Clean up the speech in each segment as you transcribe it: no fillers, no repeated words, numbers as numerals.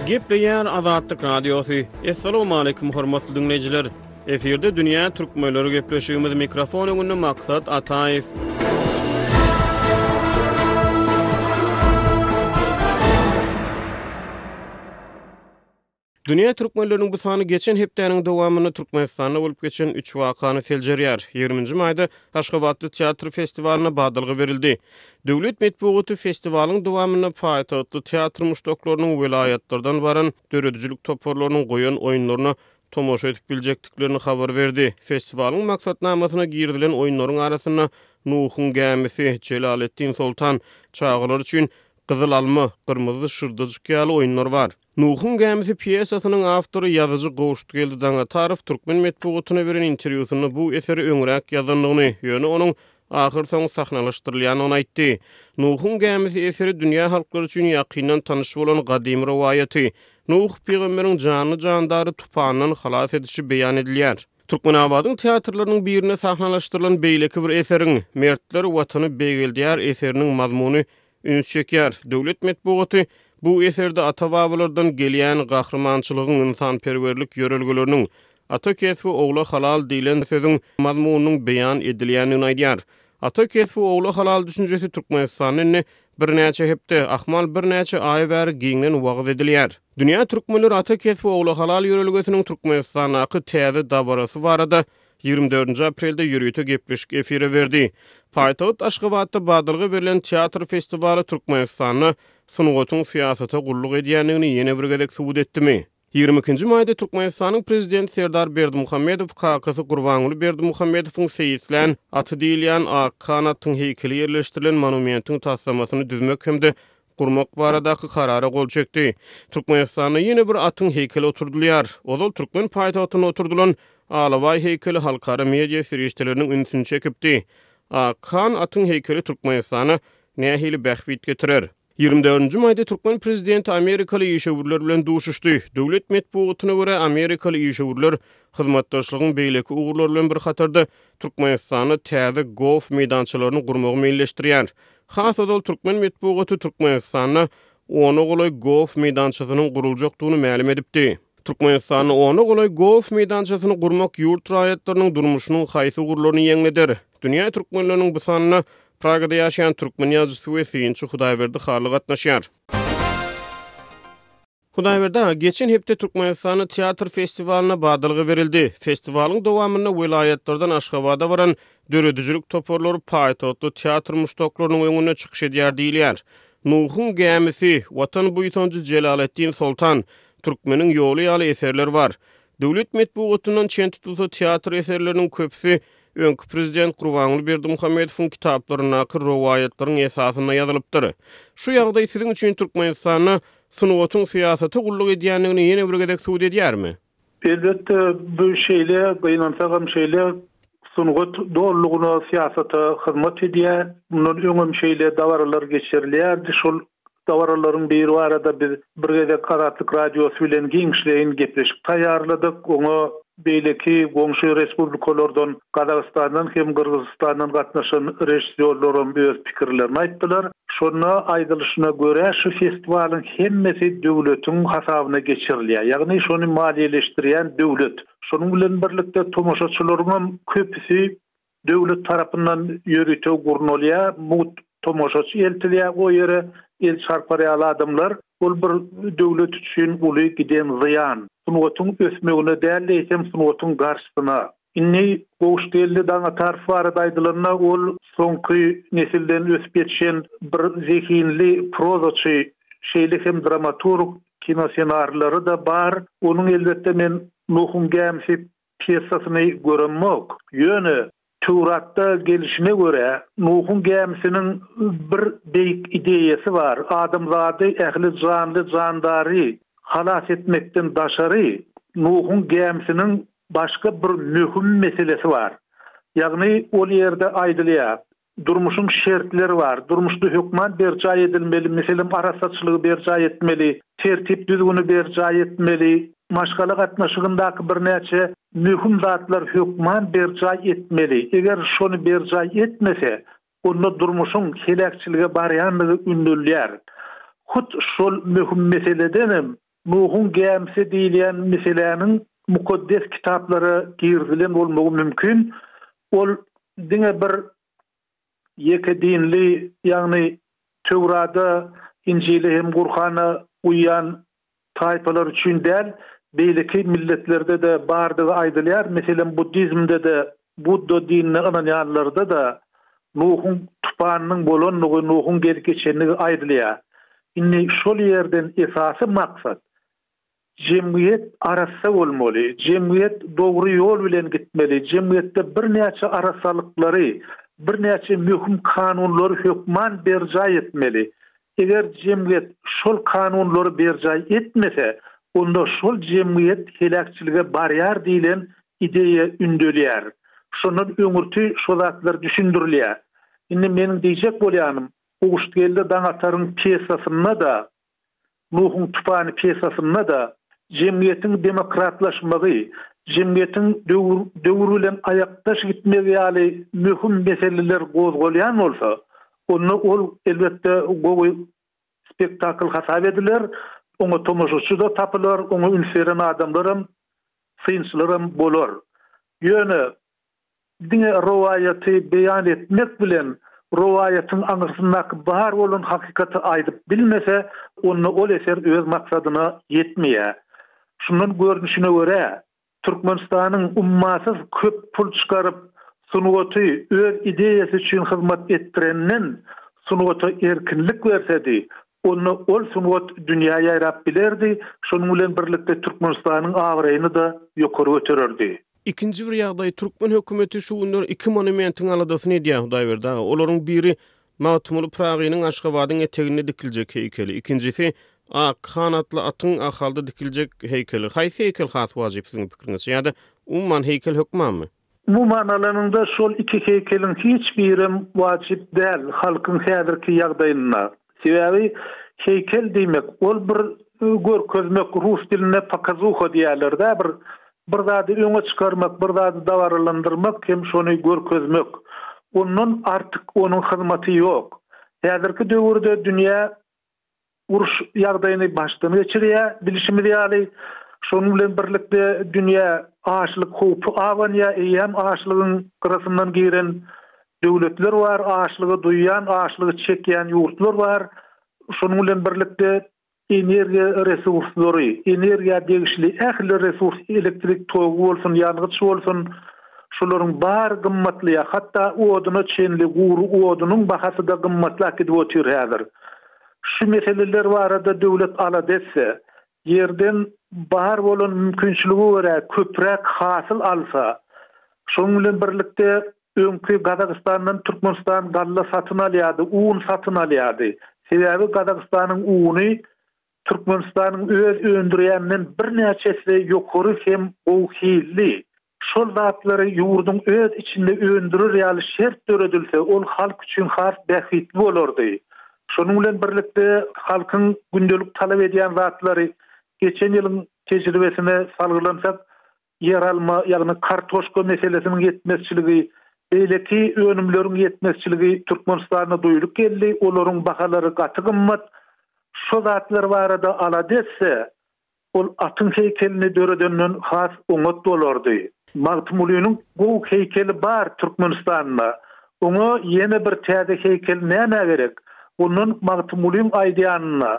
Gepleýär Azatlyk Radiosy. Assalamualaikum hormatly diňleýjiler. Efirde dünýä türkmenleri gepleşigimiz mikrofon öňünde Maksat Ataýew. Dünýä türkmenleriniň bu sany geçen hepdäniň dowamynda Türkmenistanda bolup geçen üç wakany seljerýär. Ýigriminji maýda Aşgabatda teatr festiwalyna badalga berildi. Döwlet metbugaty festiwalyň dowamynda paýtagtly teatr muşdaklarynyň welaýatlardan baran döredijilik toparlarynyň goýan oýunlaryna tomaşa edip biljekdiklerini habar berdi. Festiwalyň maksatnamasyna girizilen oýunlaryň arasynda Nuhuň gämisi, Jelaleddin Soltan, çagalar üçin Gyzyl alma, Gyrmyzy şyrdajyk ýaly oýunlar bar. Nuhuň gämisi pýesasynyň awtory ýazyjy Gowşutgeldi Daňatarow türkmen metbugatyna beren interwýusynda bu eseri öňräk ýazandygyny, ýöne onuň ahyrsoňy sahnalaşdyrylýandygyny aýtdy. Nuhuň gämisi eseri dünýä halklary üçin ýakyndan tanyş bolan gadymy rowaýaty, Nuh pygamberiň janly-jandary tupandan halas edişi beýan edilýär. Türkmenabadyň teatrlarynyň birinde sahnalaşdyrylan beýleki bir eseriň, Mertler Watany beýgeldýär eseriniň mazmuny üns çekýär. Döwlet metbugaty bu eserde ata-babalardan gelýän gahrymançylygyň, ynsanperwerlik ýörelgeleriniň, Ata kesbi ogla halal diýlen sözüň mazmunynyň beýan edilýändigini aýdýar. Ata kesbi ogla halal düşünjesi Türkmenistanda indi birnäçe hepde, ahmal birnäçe aý bäri giňden wagyz edilýär. Dünýä türkmenleri ata kesbi ogla halal ýörelgesiniň Türkmenistandaky täze dabarasy barada 24 aprelde ýörite gepleşik efire berdi. Paýtagt Aşgabatda badalga berlen teatr festiwaly Türkmenistanda sungatyň syýasata gulluk edýändigini ýene bir gezek subut etdimi? 22-nji maýda Türkmenistanyň Prezidenti Serdar Berdimuhamedow kakasy Gurbanguly Berdimuhamedowyň seýislän aty diýilýän Akhan atyň heýkeli ýerleşdirilen monumentiň taslamasyny düzmek hem-de gurmak baradaky Karara gol çekdi. Türkmenistanda ýene bir atyň heýkeli oturdylýar. Ozal türkmen paýtagtynda oturdylan Alabaý heýkeli halkara media serişdeleriniň ünsüni çekipdi. Akhan atyň heýkeli Türkmenistana nähili bähbit getirer? 24-nji maýda türkmen prezidenti amerikaly işewürler bilen duşuşdy. Döwlet metbugatyna görä, amerikaly işewürler hyzmatdaşlygyň beýleki ugurlary bilen bir hatarda Türkmenistanda täze golf meýdançalaryny gurmagy meýilleşdirýär. Has ozal türkmen metbugaty Türkmenistanda ona golaý golf meýdançasynyň guruljakdygyny mälim edipdi. Türkmenistanda ona golaý golf meýdançasyny gurmak ýurt raýatlarynyň durmuşynyň haýsy ugurlaryny ýeňleder? Dünýä türkmenleriniň bu sanyna Pragada ýaşaýan türkmen ýazyjysy we synçy Hudaýberdi Hally gatnaşýar. Hudaýberdi aga, geçen hepde Türkmenistanda teatr festiwalyna badalga berildi. Festiwalyň dowamynda welaýatlardan Aşgabada baran döredijilik toparlary paýtagtly teatr muşdaklarynyň öňünde çykyş edýär diýilýär. Nuhuň gämisi, Watan buýsanjy Jelaleddin Soltan, Türkmeniň ýoly ýaly eserler bar. Döwlet metbugatyndan çen tutulsa, teatr eserleriniň köpüsi öňki prezident Gurbanguly Berdimuhamedowyň kitaplaryndaky rowaýatlaryň esasynda ýazylypdyr. Şu ýagdaý siziň üçin Türkmenistanda sungatyň syýasata gulluk edýändigini ýene bir gezek subut edýärmi? Elbetde, bu şeýle, gynansagam şeýle, sungat dolulygyna syýasata hyzmat edýär. Mundan öňem şeýle dabaralar geçirilýärdi. Şol Dabaralaryň biri barada biz bir gezek Azatlyk Radiosy bilen giňişleýin gepleşik taýýarladyk. Oňa beýleki goňşy respublikalardan, Gazagystandan hem Gyrgyzystandan gatnaşan režissýorlaram öz pikirlerini aýtdylar. Şonda aýdylyşyna görä, şu festiwalyň hemmesi döwletiň hasabyna geçirilýär. Ýagny şony maliýeleşdirýän döwlet. Şonuň bilen birlikde tomaşaçylaryňam köpüsi Döwlet tarapyndan ýörite gurnalýar, mugt tomaşaçy eltilýär o ýere, el çarpar ýaly adamlar. Ol bir döwlet üçin uly giden zyýan. Sungatyň ösmegine däl-de, eýsem sungatyň garşysyna. Indi Gowşutgeldi Daňatarow barada aýdylanda, ol soňky nesilden ösüp ýetişen bir zehinli prozaçy, şeýle hem dramaturg, kinosenarilary-da bar. Onuň elbetde men Nuhuň gämisi Pýesasyny göremok. Ýöne Töwratda gelşine görä, Nuhuň gämisiniň bir beýik ideýasy bar, adamzady, ähli janly-jandary halas etmekden daşary, Nuhuň gämisiniň başga bir möhüm meselesi bar. Ýagny ol ýerde aýdylýar, Durmuşyň şertleri bar. Durmuşda hökman berjaý edilmeli, meselem, arassaçylygy berjaý etmeli, tertip-düzgüni berjaý etmeli, maşgala gatnaşygyndaky birnäçe möhüm zatlar hökman berjaý etmeli. Eger şony berjaý etmese, onda durmuşyň heläkçilige barýandygy ündelýär. Hut şol möhüm meseledenem. Nuhuň gämisi diýilýän meseläniň mukaddes kitaplara girizilen bolmagy mümkin. Ol diňe bir ýeke dinli, ýagny Töwrada, Injile hem Gurhana uýýan taýpalar üçin däl, beýleki milletlerde-de bardygy aýdylýar. Meselem, buddizmde-de, budda dinine ynanýanlarda-da Nuhuň tupanynyň bolandygy, Nuhuň gelip geçendigi aýdylýar. Indi şol ýerden esasy maksat, jemgyýet arassa bolmaly, jemgyýet dogry ýol bilen gitmeli, jemgyýetde birnäçe arassalyklary, birnäçe möhüm kanunlary hökman berjaý etmeli. Eger jemgyýet şol kanunlary berjaý etmese, onda şol jemgyýet heläkçilige barýar diýlen ideýa ündelýär. Şondan öňürti şo zatlar düşündirilýär. Indi meniň diýjek bolýanym, Gowşutgeldi Daňataryň pýesasynda-da, Nuhuň tupany pýesasynda-da jemgyýetiň demokratlaşmagy, jemgyýetiň döwür döwür bilen aýakdaş gitmegi ýaly möhüm meseleler gozgalýan bolsa, onda ol, elbetde, gowy spektakl hasap ediler, oňa tomaşaçy-da tapylar, oňa üns beren adamlaram, synçylaram bolar. Ýöne Diňe rowaýaty beýan etmek bilen rowaýatyň aňyrsyndaky bar bolan hakykaty aýdyp bilmese, onda ol eser öz maksadyna ýetmeýär. Şundan görnüşine görä, Türkmenistanyň ummasyz köp pul çykaryp, sungaty öz ideýasy üçin hyzmat etdirenden sungata erkinlik bersedi, onda ol sungat dünýä ýaýrap bilerdi, şonuň bilen birlikde Türkmenistanyň abraýyny-da ýokary götererdi. Ikinji bir ýagdaý, türkmen hökümeti şu günler iki monumentiň aladasyny edýär, Hudaýberdi aga. Olaryň biri Magtymguly Pyragynyň Aşgabadyň eteginde dikiljek heýkeli, ikinjisi Ak han atly atyň Ahalda dikiljek heýkeli. Haýsy heýkel has wajyp siziň pikiriňizçe ýa-da umuman heýkel hökmanmy? Umuman alanyňda şol iki heýkeliň hiç birem wajyp däl halkyň häzirki ýagdaýynda. Sebäbi heýkel diýmek ol bir görkezmek rus dilinde pokazuha diýýärler-dä bir bir zady öňe çykarmak bir zady dabaralandyrmak hem şony görkezmek. Ondan artyk onuň hyzmaty ýok. Häzirki döwürde dünýä uruş ýagdaýyny başdan geçirýär, bilşimiz ýaly. Şonuň bilen birlikde dünýä açlyk howpy abanýar, eýýäm açlygyň gyrasyndan giren döwletler bar, açlygy duýýan, açlygy çekýän ýurtlar bar. Şonuň bilen birlikde energiýa resurslary, energiýa degişli ähli resurs, elektrik togy bolsun, ýangyç bolsun, şolaryň bary gymmatlaýar. Hatda oduna çenli, gury odunyň bahasy-da gymmatlap gidip otyr häzir. Şu meseleler barada döwlet alada etse, ýerden bar bolan mümkinçilige görä köpräk hasyl alsa, şonuň bilen birlikde öňki Gazagystandan Türkmenistan galla satyn alýardy, un satyn alýardy. Sebäbi Gazagystanyň uny Türkmenistanyň öz öndürýäninden birnäçe esse ýokary hem gowy hilli. Şol zatlary ýurduň öz içinde öndürer ýaly şert döredilse, ol halk üçin has bähbitli bolardy. Şonuň bilen birlikde, halkyň gündelik talap edýän zatlary, geçen ýylyň tejribesine salgylansak, ýeralma, ýagny kartoşka meselesiniň ýetmezçiligi, beýleki önümleriň ýetmezçiligi Türkmenistanda duýulyp geldi, olaryň bahalary gaty gymmat. Şo zatlar barada alada etse, Ol atyň heýkelini döredenden has oňat bolardy. Magtymgulynyň gowy heýkeli bar Türkmenistanda. Oňa ýene bir täze heýkel nämä gerek? Ondan Magtymgulyň aýdýanyna,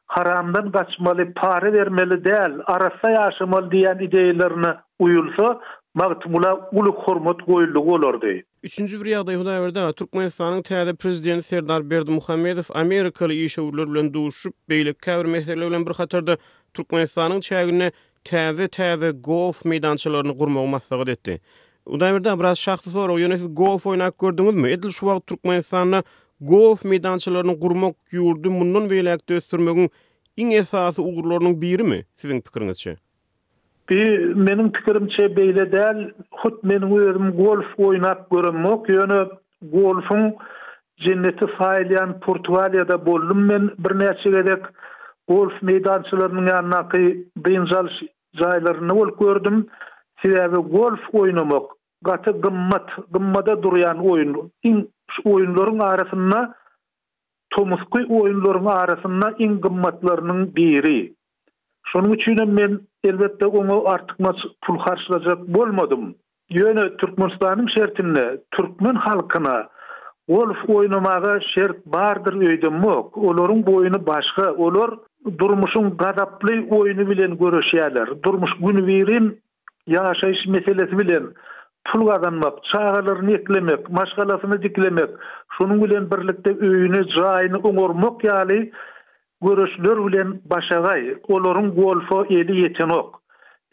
haramdan gaçmaly, para bermeli däl, arassa ýaşamaly diýýän ideýalaryna uýulsa, Magtymgula uly hormat goýuldygy bolardy. Üçünji bir ýagdaý, Hudaýberdi aga, Türkmenistanyň täze prezidenti Serdar Berdimuhamedow amerikaly işewürler bilen duşuşyp, beýleki käbir meseleler bilen bir hatarda Türkmenistanyň çäginde täze-täze golf meýdançalaryny gurmagy maslahat etdi. Hudaýberdi aga, biraz şahsy sorag, ýöne siz golf oýnap gördüňizmi? Edil şu wagt Türkmenistanda golf meýdançalaryny gurmak ýurdy mundan beýläk-de ösdürmegiň iň esasy ugurlarynyň birimi, siziň pikiriňizçe? Bi meniň pikirimçe beýle däl, hut meniň özüm golf oýnap göremok, ýöne golfuň jenneti saýylýan Portugaliýada boldum men birnäçe gezek, golf meýdançalarynyň ýanyndaky dynç alyş jaýlarynda bolup gördüm, sebäbi golf oýnamak gaty gymmat, gymmada durýan oýun, iň şu oýunlaryň arasynda tomusky oýunlaryň arasynda iň gymmatlarynyň biri. Şonuň üçinem men, elbetde, oňa artykmaç pul harçlajak bolmadym. Ýöne Türkmenistanyň şertinde türkmen halkyna golf oýnamaga şert bardyr öýdemok. Olaryň oýny başga. Olar durmuşyň gazaply oýny bilen göreşýärler. Durmuş günübirin ýaşaýyş meselesi bilen pul gazanmak, çagalaryny eklemek, maşgalasyny diklemek, şonuň bilen birlikde öýüni, jaýyny oňarmak ýaly göreşler bilen başagaý. Olaryň golfa eli ýetenok.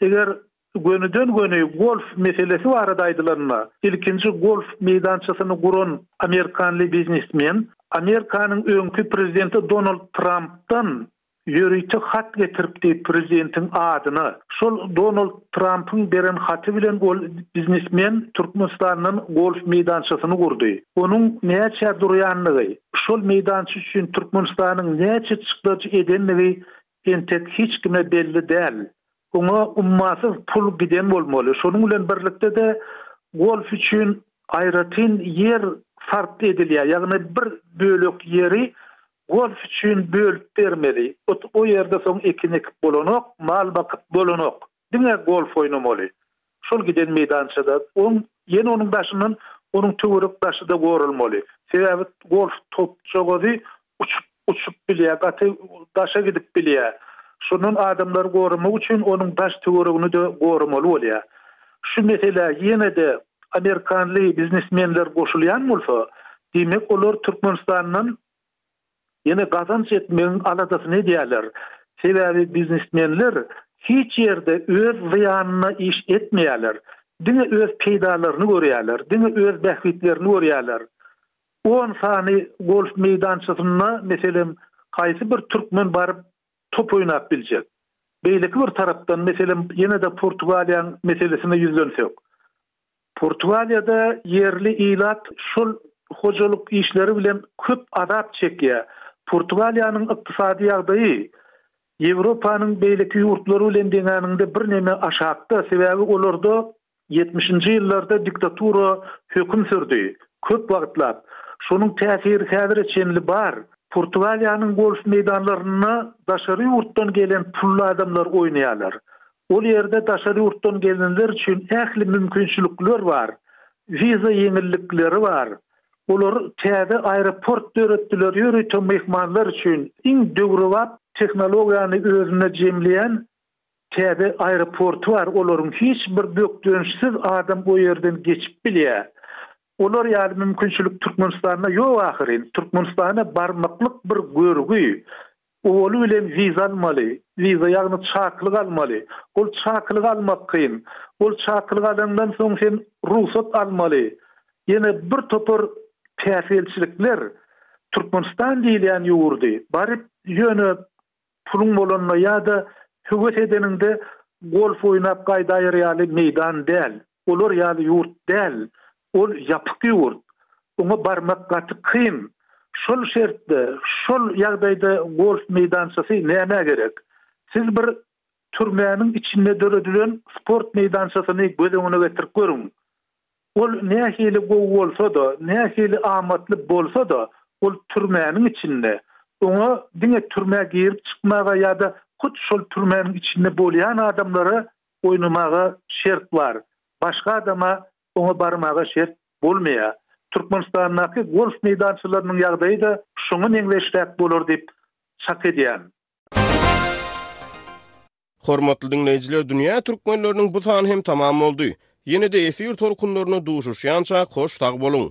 Eger Gönüden-göni golf meselesi barada aýdylanda, ilkinji golf meýdançasyny guran amerikanly biznesmen Amerikanyň öňki prezidenti Donald Trampdan ýörite hat getiripdi prezidentiň adyna. Şol Donald Trampyň beren haty bilen ol biznesmen Türkmenistandan golf meýdançasyny gurdy. Onuň näçä durýandygy, şol meýdança üçin Türkmenistanyň näçe çykdajy edendigi entek hiç kime belli däl. Oňa ummasyz pul giden bolmaly. Şonuň bilen birlikde-de golf üçin aýratyn ýer sarp edilýär. Ýagny bir bölek ýeri golf üçin bölüp bermeli. O ýerde soň ekin ekip bolanok, mal bakyp bolanok. Diňe golf oýnamaly. Şol giden meýdançada oň ýene onuň daşyndan onuň töwerek daşy-da goralmaly. Sebäbi golf topjagazy uçup uçup bilýär, gaty daşa gidip bilýär. Şondan adamlary goramak üçin onuň daş töweregini-de goramaly bolýar. Şu meselä ýene-de amerikanly biznesmenler goşulýan bolsa, diýmek olar Türkmenistandan ýene gazanç etmegiň aladasyny edýärler. Sebäbi biznesmenler hiç ýerde öz zyýanyna iş etmeýärler. Diňe öz peýdalaryny görýärler, diňe öz bähbitlerini görýärler. On sany golf meýdançasynda, meselem, haýsy bir türkmen baryp top oýnap biljek? Beýleki bir tarapdan, meselem, ýene-de Portugaliýaň meselesine ýüzlensek. Portugaliýada ýerli ilat şol hojalyk işleri bilen köp azap çekýär. Portugaliýanyň ykdysady ýagdaýy Ýewropanyň beýleki ýurtlary bilen deňäniňde birneme aşakda, sebäbi olarda Ýetmişinji ýyllarda diktatura höküm sürdi. Köp wagtlap. Şonuň täsiri häzire çenli bar. Portugaliýanyň golf meýdanlarynda daşary ýurtdan gelen pully adamlar oýnaýarlar. Ol ýerde daşary ýurtdan gelenler üçin ähli mümkinçilikler bar. Wiza ýeňillikleri bar. Olar täze aeroport döretdiler ýörite myhmanlar üçin. Iň döwrebap tehnologiýany özünde jemleýän Täze aeroporty bar olaryň hiç bir bökdençsiz adam o ýerden geçip bilýär. Olar ýaly mümkinçilik Türkmenistanda ýok ahyryn. Türkmenistana barmaklyk bir görgi. Owaly bilen wiza almaly. Wiza ýagny çakylyk almaly. Ol çakylygy almak kyn. Ol çakylygy alaňdan soň sen rugsat almaly. Ýene bir topar päsgelçilikler. Türkmenistan diýilýän ýurdy baryp ýöne Puluň bolanda ýa-da höwes edeniňde golf oýnap gaýdaýar ýaly meýdan däl. Olar ýaly ýurt däl. Ol ýapyk ýurt. Oňa barmak gaty kyn. Şol şertde, şol ýagdaýda golf meýdançasy nämä gerek? Siz bir türmäniň içinde döredilen sport meýdançasyny göz öňüne getirip görüň. Ol nähili gowy bolsa-da, nähili amatly bolsa-da, ol türmäniň içinde. Oňa diňe türmä girip çykmaga ýa-da hut şol türmäniň içinde bolýan adamlara oýnamaga şert bar. Başga adama oňa barmaga şert bolmaýar. Türkmenistandaky golf meýdançalarynyň ýagdaýy-da şoňa meňzeşräk bolar diýip çak edýän. Hormatly diňleýjiler dünýä türkmenleriniň bu sany hem tamam boldy. Ýene-de efir tolkunlarynda duşuşýançak hoş sag boluň.